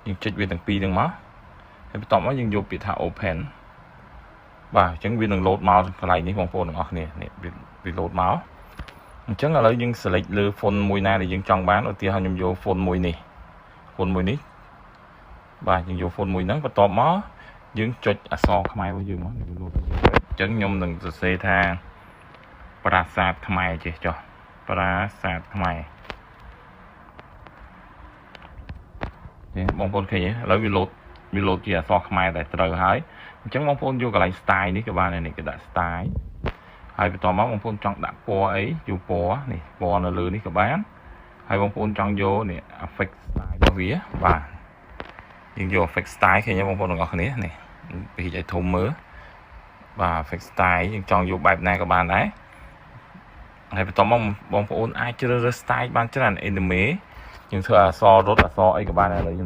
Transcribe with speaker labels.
Speaker 1: យើងចុចវាទាំងពីរហ្នឹងមកហើយបន្ទាប់មកយើងយកពាក្យថា open បាទអញ្ចឹងវានឹង load មកកន្លែងនេះបងប្អូនទាំងអស់គ្នានេះវា load មកអញ្ចឹងឥឡូវយើង select លើ font មួយណាដែលយើងចង់បានឧទាហរណ៍ខ្ញុំយក font មួយនេះ font មួយនេះបាទយើងយក font មួយហ្នឹងបន្ទាប់មកយើងចុចអក្សរខ្មែររបស់យើងមកវា load អញ្ចឹងខ្ញុំនឹងសរសេរថាប្រាសាទខ្មែរចេះចុះប្រាសាទខ្មែរនេះបងប្អូនឃើញទេឥឡូវវា load វា load ជាអក្សរខ្មែរតែត្រូវហើយអញ្ចឹងបងប្អូនយកកន្លែង style នេះក៏បានដែរនេះគេដាក់ style ហើយបន្ទាប់មកបងប្អូនចង់ដាក់ពណ៌អីយកពណ៌នេះពណ៌នៅលើនេះក៏បានហើយបងប្អូនចង់យកនេះ effect style របស់វាបាទយើងយក effect style ឃើញទេបងប្អូនទាំងអស់គ្នានេះពីឲ្យធំមើលបាទ effect style យើងចង់យកបែបណាក៏បានដែរហើយបន្ទាប់មកបងប្អូនអាចជ្រើសរើស style បានច្រើន anime យើងធ្វើអក្សររត់អក្សរអីក៏បានដែរឥឡូវ។